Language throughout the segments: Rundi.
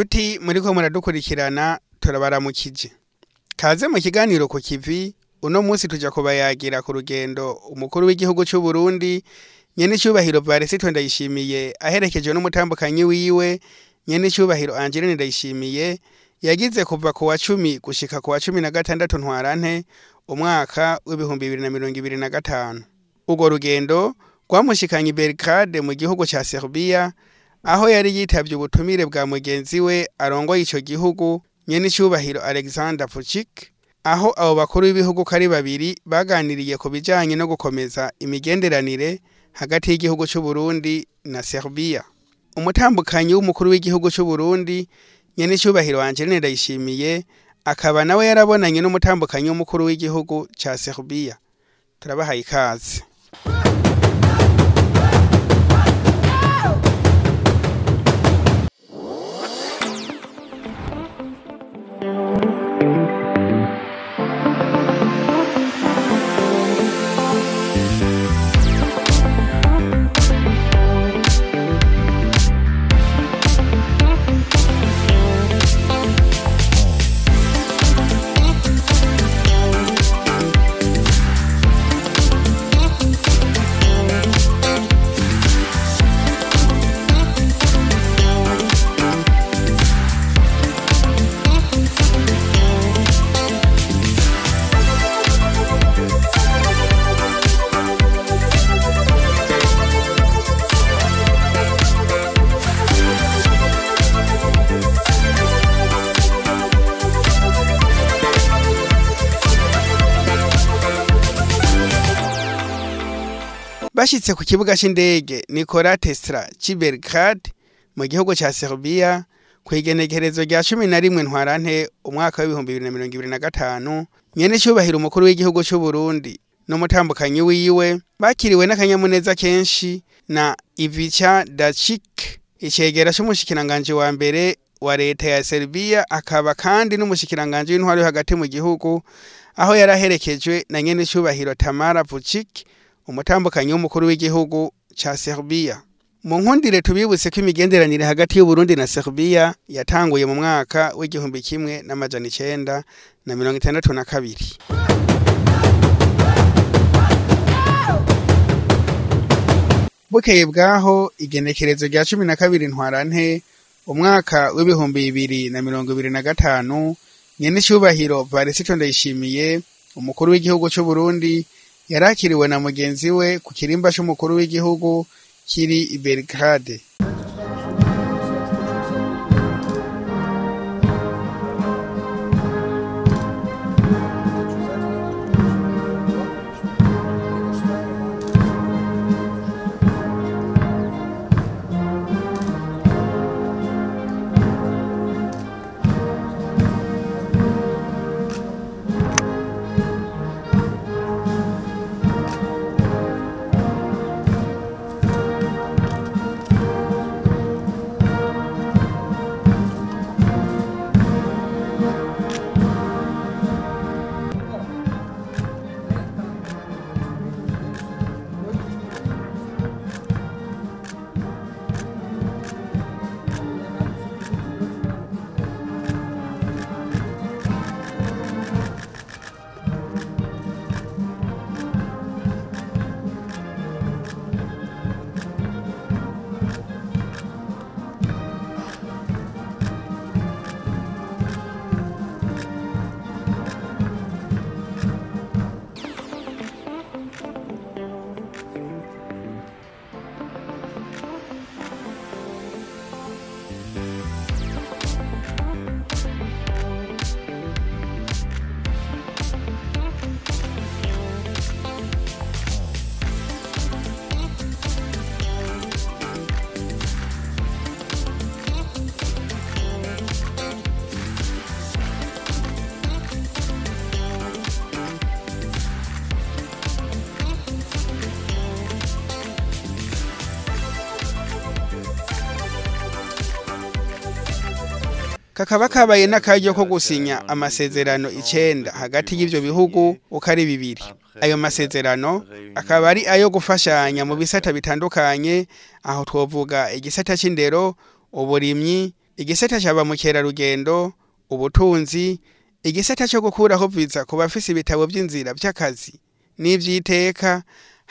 Nshuti muriko muradukurikirana, turabaramukije. Kaze mu kiganiro ku kivi. Uno munsi tuja kubayagira ku rugendo umukuru w'igihugu c'u Burundi nyenicubahiro Varisito Ndayishimiye aherekejwe n'umutambukanyi wiwe nyenicubahiro Angeline Ndayishimiye yagize kuva ku wa 10 gushika ku wa 16 Ntwarante umwaka w'2025. Urwo rugendo rwamushikanye Belgrade mu gihugu ca Serbia, aho yari yitavye ubutumire bwa mugenzi we arongoye ico gihugu nyenicubahiro Alexander Vučić, aho abo bakuru b'ibihugu ko ari babiri baganiriye ku bijanye no gukomeza imigenderanire hagati y'igihugu c'u Burundi na Serbia. Umutambukanyi w'umukuru w'igihugu c'u Burundi nyenicubahiro Angeline Ndayishimiye akaba nawe yarabonanye n'umutambukanyi w'umukuru w'igihugu ca Serbia. Turabahaye ikaze. Bashitse ku kibuga c'indege Nikola Tesla c'i Belgrade mu gihugu ca Serbia kw'igenekerezo rya 11 Ntwarante umwaka w'2025, nyenicubahiro umukuru w'igihugu c'u Burundi n'umutambukanyi wiwe bakiriwe n'akanyamuneza kenshi na Ivica Dačić, icegera c'umushikiranganji wa mbere wa leta ya Serbia, akaba kandi n'umushikiranganji w'intwaro yo hagati mu gihugu, aho yaraherekejwe na nyenicubahiro Tamara Vučić, umutambukanyi w'umukuru w'igihugu ca Serbia. Mu nkundire tubibutse ko imigenderanire hagati y'u Burundi na Serbia yatanguye mu mwaka w'1962. Bukeye bwaho, igenekerezo rya 12 Ntwarante umwaka w'2025, nyenicubahiro Varisito Ndayishimiye umukuru w'igihugu c'u Burundi yarakiriwe na mugenzi we ku kirimba c'umukuru w'igihugu kiri i Belgrade. Kakaba kabaye n'akaryo ko gusinya amasezerano 9 hagati y'ivyo bihugu uko ari bibiri. Ayo masezerano akaba ari ayo gufashanya mu bisata bitandukanye, aho twovuga igisata c'indero, uburimyi, Igisata ca ba mukerarugendo, ubutunzi, igisata co gukuraho viza ku bafise ibitabo vy'inzira vy'akazi n'ivy'iteka,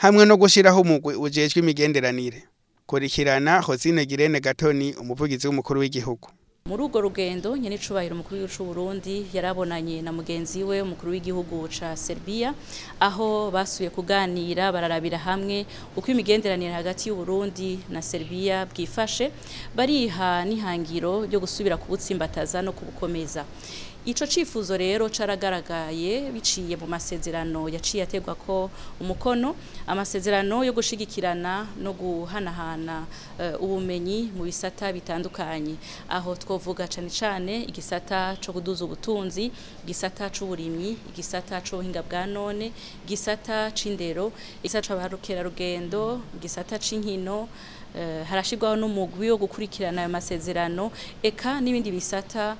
hamwe no gushiraho umugwi ujejwe imigenderanire. Kurikirana Hosine Girene Gatoni, umuvugizi w'umukuru w'igihugu. Muri urwo rugendo nyenicubahiro umukuru w'igihugu c'u Burundi yarabonanye na mugenzi we umukuru w'igihugu ca Serbia, aho basuye kuganira bararabira hamwe uko imigenderanire hagati y'u Burundi na Serbia bwifashe, bariha n'ihangiro ryo gusubira kubutsimbataza no kubukomeza. Ico cifuzo rero caragaragaye biciye mu masezerano yaciye ategwa ko umukono, amasezerano yo gushigikirana no guhanahana ubumenyi mu bisata bitandukanye, aho twovuga cane cane igisata co kuduza ubutunzi, igisata c'uburimyi, igisata c'ubuhinga bwa none, igisata c'indero, igisata c'abarukerarugendo, igisata c'inkino. Harashirwaho n'umugwi wo gukurikirana ayo masezerano, eka n'ibindi bisata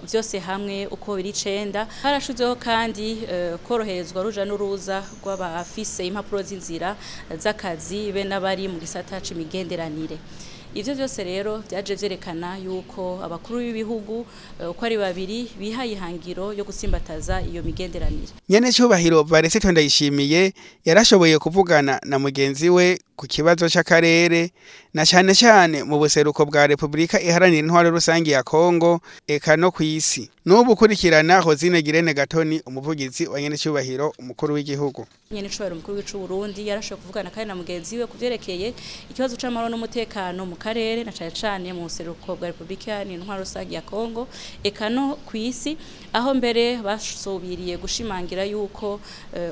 vyose hamwe uko biri 9. Harashizweho kandi koroherezwa ruja n'uruza rw'abafise impapuro z'inzira z'akazi be n'abari mu gisata c'imigenderanire. Ivyo vyose rero vyaje vyerekana yuko abakuru b'ibihugu uko ari babiri bihaye ihangiro yo gusimbataza iyo migenderanire. Nyene cubahiro Varisito Ndayishimiye yarashoboye kuvugana na mugenzi we ku kibazo c'akarere, na cane cane mu buseruko bwa Republika Iharanira Intwaro Rusangi ya Kongo, eka no kw'isi. N'ubu kurikirana Hosine Girene Gatoni, umuvugizi wa nyene cubahiro umukuru w'igihugu. Nyene cubahiro umukuru w'igihugu c'u Burundi yarashoboye kuvugana kandi na mugenzi we kuvyerekeye ikibazo c'amahoro n'umutekano mu karere, na cane cane mu buseruko bwa Republika Iharanira Intwaro Rusangi ya Kongo, eka no kw'isi, aho mbere basubiriye gushimangira yuko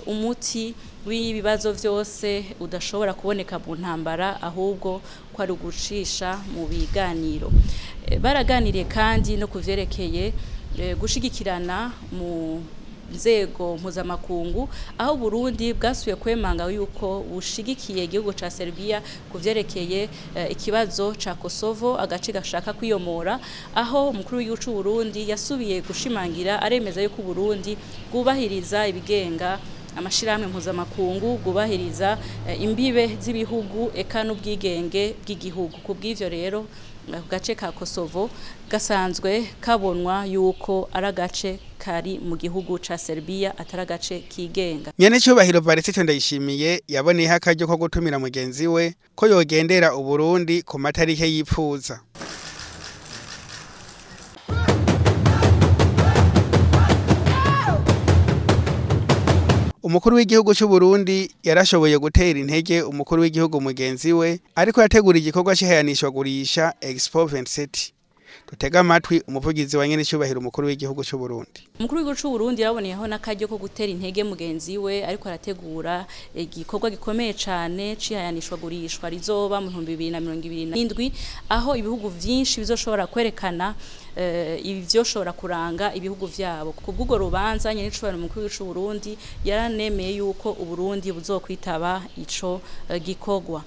umuti w'ibibazo vyose udashobora kuboneka mu ntambara, ahubwo ko ari ugucisha mu biganiro. Baraganiriye kandi no kuvyerekeye gushigikirana mu nzego mpuzamakungu, aho Burundi bwasubiye kwemanga yuko bushigikiye igihugu ca Serbia kuvyerekeye ikibazo ca Kosovo, agace gashaka kwiyomora, aho umukuru w'igihugu c'u Burundi yasubiye gushimangira aremeza yuko Burundi bwubahiriza ibigenga amashirahamwe mpuzamakungu, bwubahiriza imbibe z'ibihugu eka n'ubwigenge bw'igihugu. Kubw'ivyo rero gace ka Kosovo gasanzwe kabonwa yuko ari agace kari mu gihugu ca Serbia, atari agace kigenga. Nyene cubahiro Varisito Ndayishimiye yaboneyeho akaryo ko gutumira mugenzi we ko yogendera Uburundi ku matarike yipfuza. Umukuru w'igihugu c'u Burundi yarashoboye gutera intege umukuru w'igihugu mugenzi we, ariko yategura igikorwa c'ihayanishwa gurisha Expo 27. Tutega amatwi umuvugizi wa nyene cubahiro umukuru w'igihugu c'u Burundi. Umukuru w'igihugu c'u Burundi yaraboneyeho n'akaryo ko gutera intege mugenzi we, ariko arategura igikorwa gikomeye cane c'ihayanishwa gurishwa rizoba mu 2027, aho ibihugu vyinshi bizoshobora kwerekana ivyoshobora kuranga ibihugu vyabo. Kubw'urwo rubanza nyene cubahiro umukuru w'igihugu c'u Burundi yaranemeye yuko Uburundi buzokwitaba ico gikorwa.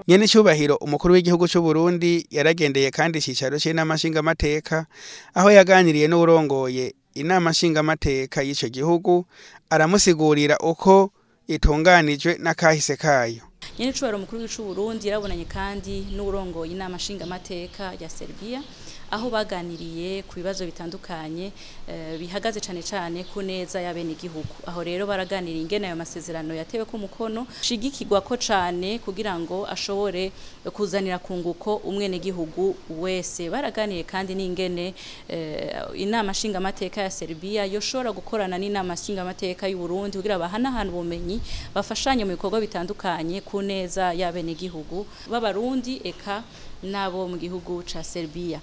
Nyene cubahiro umukuru w'igihugu c'u Burundi yaragendeye kandi icicaro c'inama nshingamateka, aho yaganiriye n'uwurongoye inama nshingamateka y'ico gihugu, aramusigurira uko itunganijwe n'akahise kayo. Nyene cubahiro umukuru w'igihugu c'u Burundi yarabonanye kandi n'uwurongoye inama nshingamateka ya Serbia, aho baganiriye ku bibazo bitandukanye bihagaze cane cane ku neza y'abenegihugu. Aho rero baraganiriye ingene ayo masezerano yatewe ku mukono shigikirwa ko cane kugira ngo ashobore kuzanira kunguko umwenegihugu wese. Baraganiriye kandi n'ingene inama nshingamateka ya Serbia yoshobora gukorana n'inama nshingamateka y'u Burundi kugira bahanahane ubumenyi, bafashanye mu bikorwa bitandukanye ku neza y'abenegihugu b'Abarundi eka nabo mu gihugu ca Serbia.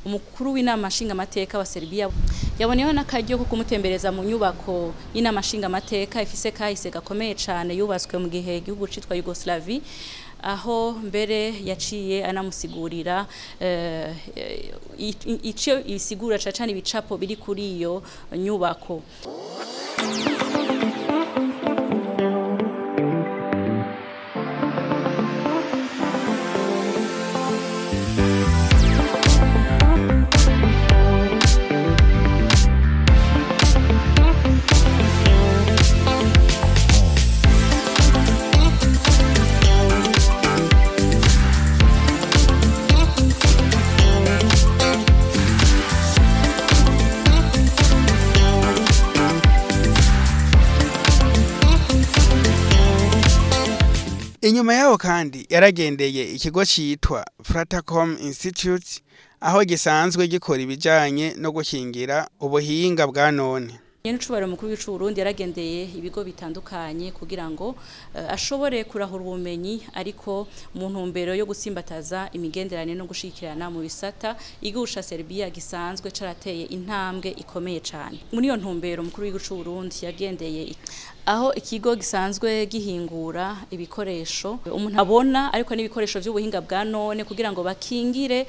Umukuru w'inama nshingamateka wa Serbia yaboneyeho n'akaryo ko kumutembereza mu nyubako y'inama nshingamateka ifise kahise gakomeye cane, yubatswe mu gihe igihugu citwa Yugoslavie, aho mbere yaciye anamusigurira ico isigura cane ibicapo biri kuri iyo nyubako. Inyuma yaho kandi yaragendeye ikigo citwa Fratacom Institute, aho gisanzwe gikora ibijanye no gukingira ubuhinga bwa none. Nyenicubahiro mukuru w'igihugu c'u Burundi yaragendeye ibigo bitandukanye kugira ngo ashobore kurahura ubumenyi, ariko mu ntumbero yo gutsimbataza imigenderanire no gushikirana mu bisata igihugu ca Serbia gisanzwe carateye intambwe ikomeye cane. Muri iyo ntumbero mukuru w'igihugu c'u Burundi yagendeye aho ikigo gisanzwe gihingura ibikoresho umuntu abona, ariko n'ibikoresho vy'ubuhinga bwa none kugira ngo bakingire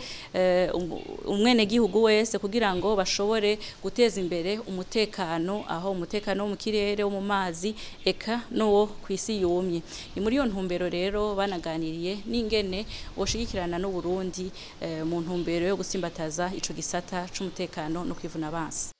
umwene gihugu wese, kugira ngo bashobore guteza imbere umutekano, aho umutekano wo mu kirere, wo mu mazi, eka n'uwo kw'isi yumye. Ni muri iyo ntumbero rero banaganiriye n'ingene boshigikirana n'u Burundi mu ntumbero yo gusimbataza ico gisata c'umutekano no kwivuna abansi.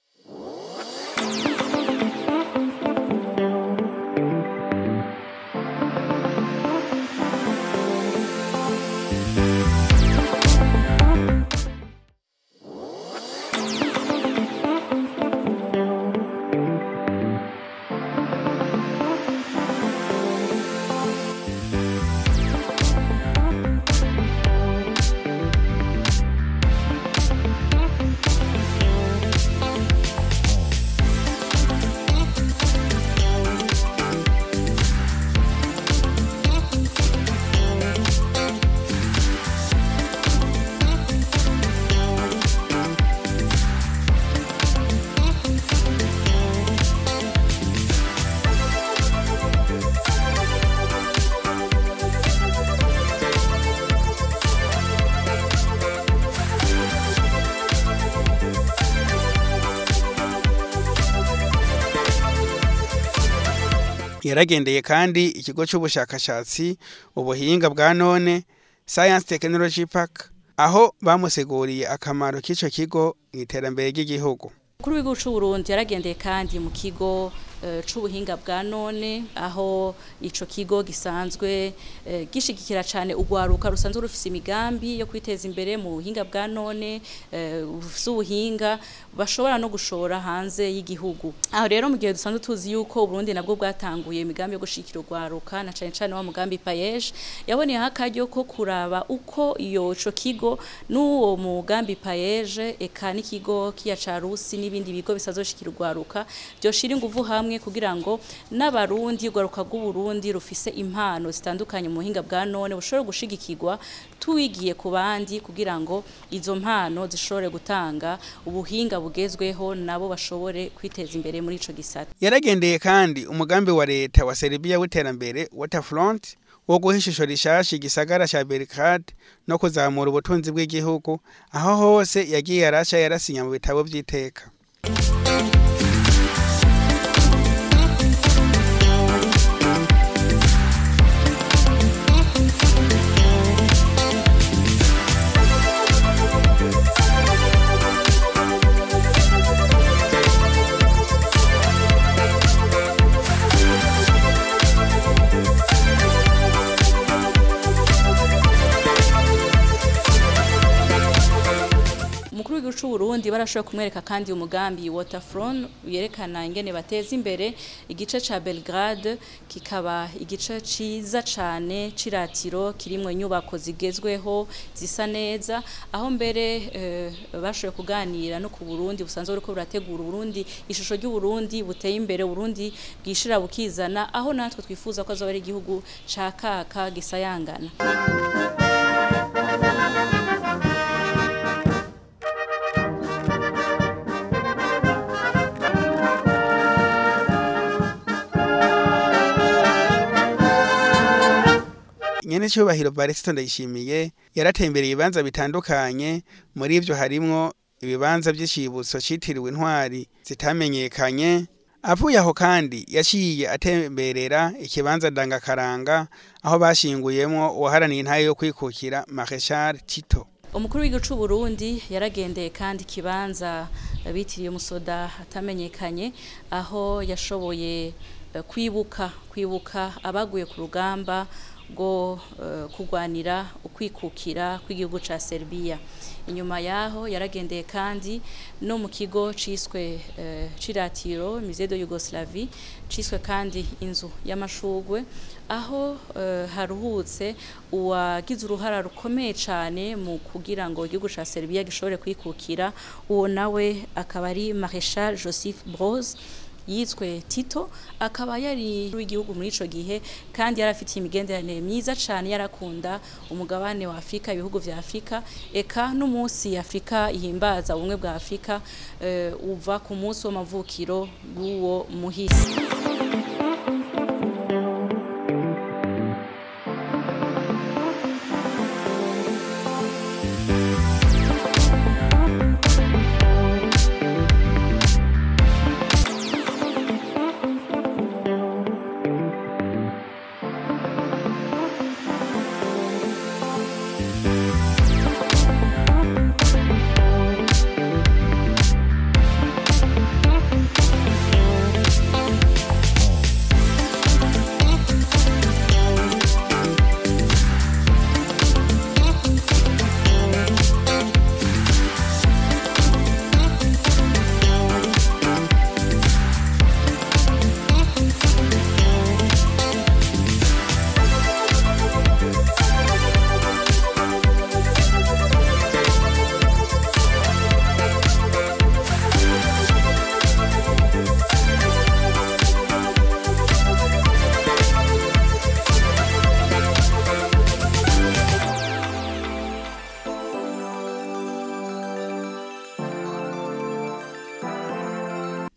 Yaragendeye kandi ikigo c'ubushakashatsi ubuhinga bwa none Science Technology Park, aho bamusiguriye akamaro k'ico kigo mw'iterambere ry'igihugu. Kuri w'igihugu c'u Burundi yaragendeye kandi mu kigo c'ubuhinga bwa none, aho ico kigo gisanzwe gishigikira cane urwaruka rusanzwe rufise imigambi yo kwiteza imbere mu buhinga bwa none, rufise ubuhinga bashobora no gushora hanze y'igihugu. Aho rero mu gihe dusanzwe tuzi yuko Burundi nabwo bwatanguye imigambi yo gushigikira urwaruka, na cane cane wa mugambi PAEJ, yaboneyeho akaryo ko kuraba uko iyo ico kigo n'uwo mugambi PAEJ eka n'ikigo kiya ca Rusi n'ibindi bigo bisanzwe bishigikira urwaruka byoshira inguvu hamwe kugira ngo n'abarundi urwaruka rw'Uburundi rufise impano zitandukanye mu buhinga bwa none bushobore gushigikirwa tuwigiye ku bandi, kugira ngo izo mpano zishobore gutanga ubuhinga bugezweho nabo bashobore kwiteza imbere muri ico gisata. Yaragendeye kandi umugambi wa leta wa Serbia w'iterambere Waterfront wo guha ishusho rishasha igisagara ca Belgrade no kuzamura ubutunzi bw'igihugu, aho hose yagiye arasha yarasinya mu bitabo vy'iteka. Umukuru w'igihugu c'u Burundi barashoboye kumwereka kandi umugambi Waterfront yerekana ingene bateza imbere igice ca Belgrade, kikaba igice ciza cane ciratiro kirimwo inyubako zigezweho zisa neza, aho mbere bashoboye kuganira no ku Burundi busanzwe buriko burategura Burundi, ishusho ry'u Burundi buteye imbere, Burundi bwishira bukizana, aho natwe twifuza ko azoba ari igihugu ca kaka gisayangana. Nyenicubahiro Varisito Ndayishimiye yaratembereye ibibanza bitandukanye, muri ivyo harimwo ibibanza vy'icibutso citiriwe intwari zitamenyekanye. Avuye aho kandi yaciye atemberera ikibanza ndangakaranga aho bashinguyemwo uwaharaniye intahe yo kwikukira Marechal Tito. Umukuru w'igihugu c'u Burundi yaragendeye kandi ikibanza bitiriye umusoda atamenyekanye, aho yashoboye kwibuka abaguye ku rugamba rwo kurwanira ukwikukira kw'igihugu ca Serbia. Inyuma yaho yaragendeye kandi no mu kigo ciswe ciratiro Musée de Yougoslavie, ciswe kandi inzu y'amashugwe, aho haruhutse uwagize uruhara rukomeye cane mu kugira ngo igihugu ca Serbia gishobore kwikukira. Uwo nawe akaba ari Marechal Joseph Broz yitwe Tito, akaba yari w'igihugu muri ico gihe kandi yarafitiye imigenderanire myiza cane, yarakunda umugabane wa Afrika, ibihugu vya Afrika, eka n'umunsi Afrika ihimbaza ubumwe bwa Afrika uva ku munsi w'amavukiro y'uwo muhisi.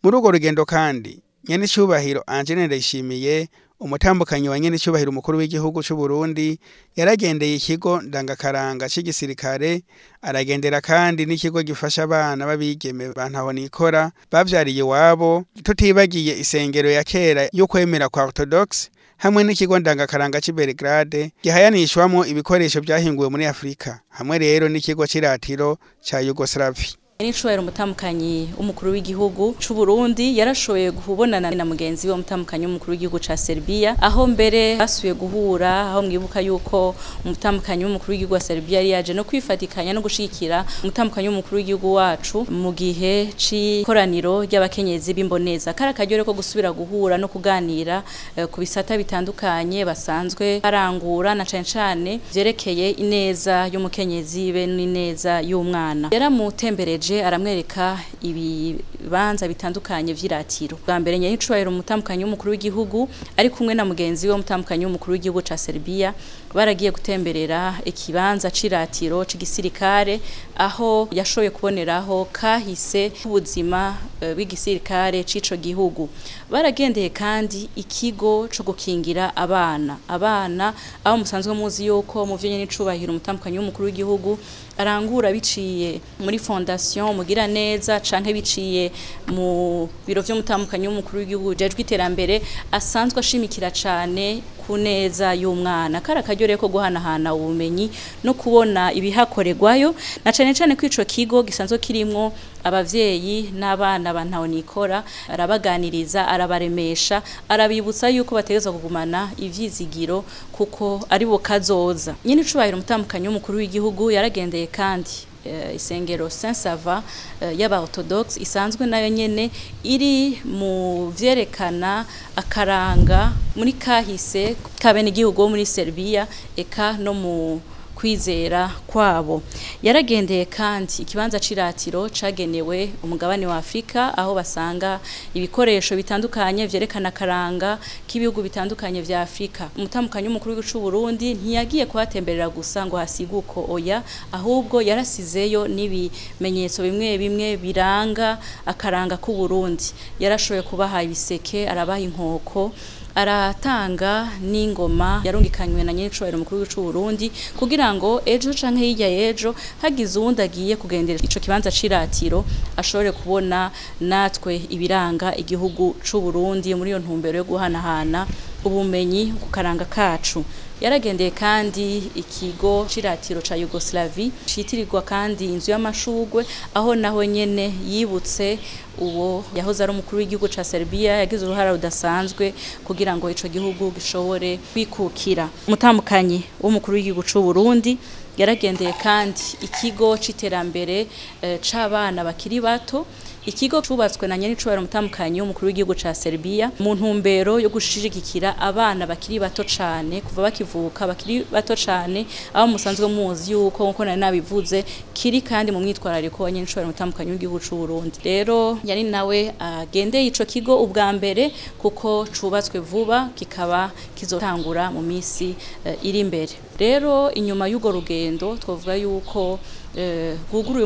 Muri urwo rugendo kandi Nyenicubahiro Angeline Ndayishimiye, umutambukanyi wa Nyenicubahiro umukuru w'igihugu c'u Burundi, yaragendeye ikigo ndangakaranga c'igisirikare, aragendera kandi n'ikigo gifasha abana b'abigeme ba ntahonikora bavyariye iwabo, tutibagiye isengero ya kera yo kwemera kwa Orthodox, hamwe n'ikigo ndangakaranga c'i Belgrade gihayanishwamwo ibikoresho vyahinguwe muri Afrika, hamwe rero n'ikigo c'iratiro ca Yugoslavia. Nyenicubahiro umutambukanyi w'umukuru w'igihugu c'u Burundi yarashoboye kubonana na mugenzi we umutambukanyi w'umukuru w'igihugu ca Serbia, aho mbere basubiye guhura, aho mwibuka yuko umutambukanyi w'umukuru w'igihugu wa Serbia yari yaje no kwifatikanya no gushigikira umutambukanyi w'umukuru w'igihugu wacu mu gihe c'ikoraniro ry'abakenyezi b'imboneza. Kari akaryo ko gusubira guhura no kuganira ku bisata bitandukanye basanzwe barangura, na cane cane vyerekeye ineza y'umukenyezi be n'ineza y'umwana. Yaramutembereje aramwereka ibibanza bitandukanye vy'iratiro. Bwa mbere Nyenicubahiro umutambukanyi w'umukuru w'igihugu ari kumwe na mugenzi we umutambukanyi w'umukuru w'igihugu ca Serbia baragiye gutemberera ikibanza c'iratiro c'igisirikare, aho yashoboye kuboneraho kahise k'ubuzima bw'igisirikare c'ico gihugu. Baragendeye kandi ikigo co gukingira abana, aho musanzwe muzi yuko mu vyo Nyenicubahiro umutambukanyi w'umukuru w'igihugu arangura biciye muri fondation mugira neza canke biciye mu biro vy'umutambukanyi w'umukuru w'igihugu jejwe iterambere, asanzwe ashimikira cane ku neza y'umwana. Kari akaryo rero ko guhanahana ubumenyi no kubona ibihakorerwayo, na cane cane ko ico kigo gisanzwe kirimwo abavyeyi n'abana ba ntahonikora, arabaganiriza, arabaremesha, arabibutsa yuko bategerezwa kugumana ivyizigiro kuko ari bo kazoza. Nyenicubahiro umutambukanyi w'umukuru w'igihugu yaragendeye kandi isengero Saint Sava y'aba Orthodox isanzwe nayo nyene iri mu vyerekana akaranga muri kahise k'abenegihugu bo muri Serbia, eka no mu kwizera kwabo. Yaragendeye kandi ikibanza c'iratiro cagenewe umugabane wa Afrika, aho basanga ibikoresho bitandukanye vyerekana akaranga k'ibihugu bitandukanye vya Afrika. Umutambukanyi w'umukuru w'igihugu c'u Burundi ntiyagiye kuhatemberera gusa ngo hasiguko oya, ahubwo yarasizeyo n'ibimenyetso bimwe bimwe biranga akaranga k'u Burundi. Yarashoboye kubaha ibiseke, arabaha inkoko, Aratanga n'ingoma yarungikanywe na nyenicubahiro umukuru w'igihugu c'u Burundi kugira ngo ejo canke hirya y'ejo hagize uwundi agiye kugendera ico kibanza c'iratiro ashobore kubona natwe ibiranga igihugu c'u Burundi muri iyo ntumbero yo guhanahana ubumenyi ku karanga kacu. Yaragendeye kandi ikigo c'iratiro ca Yugoslavie citirirwa kandi inzu y'amashugwe, aho naho nyene yibutse uwo yahoze ari umukuru w'igihugu ca Serbia yagize uruhara rudasanzwe kugira ngo ico gihugu gishobore kwikukira. Umutambukanyi w'umukuru w'igihugu c'u Burundi yaragendeye kandi ikigo c'iterambere c'abana bakiri bato, ikigo cubatswe na nyenicubahiro umutambukanyi w'umukuru w'igihugu ca Serbia mu ntumbero yo gushigikira abana bakiri bato cane kuva bakivuka bakiri bato cane, aho musanzwe muzi yuko nkuko nari nabivuze kiri kandi mu mwitwarariko wa nyenicubahiro umutambukanyi w'igihugu c'u Burundi. Rero yari nawe agendeye ico kigo ubwa mbere kuko cubatswe vuba kikaba kizotangura mu misi iri imbere. Rero inyuma y'ugo rugendo twovuga yuko rwuguruye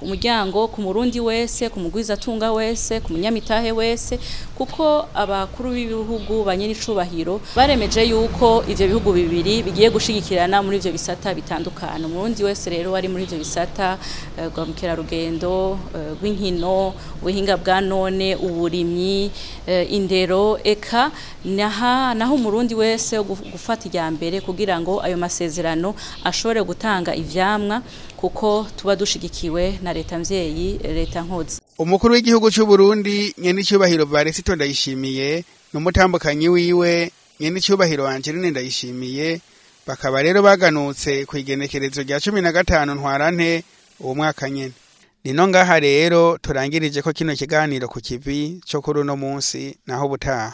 umuryango ku murundi wese, ku mugwizatunga wese, ku munyamitahe wese, kuko abakuru b'ibihugu banyenicubahiro baremeje yuko ivyo bihugu bibiri bigiye gushigikirana muri ivyo bisata bitandukanye. Umurundi wese rero ari muri ivyo bisata rwa mukerarugendo, rw'inkino, ubuhinga bwa none, uburimyi, indero, eka naho umurundi wese gufata irya mbere kugira ngo ayo masezerano ashobore gutanga ivyamwa, kuko tuba dushigikiwe na leta mvyeyi, leta nkozi. Umukuru w'igihugu c'u Burundi nyenicubahiro Varisito Ndayishimiye n'umutambukanyi wiwe nyenicubahiro Angeline Ndayishimiye bakaba rero baganutse kw'igenekerezo rya 15 Ntwarante uwo mwaka nyene. Nino ngaha rero turangirije ko kino kiganiro ku kivi co kuri uno munsi, naho butaha.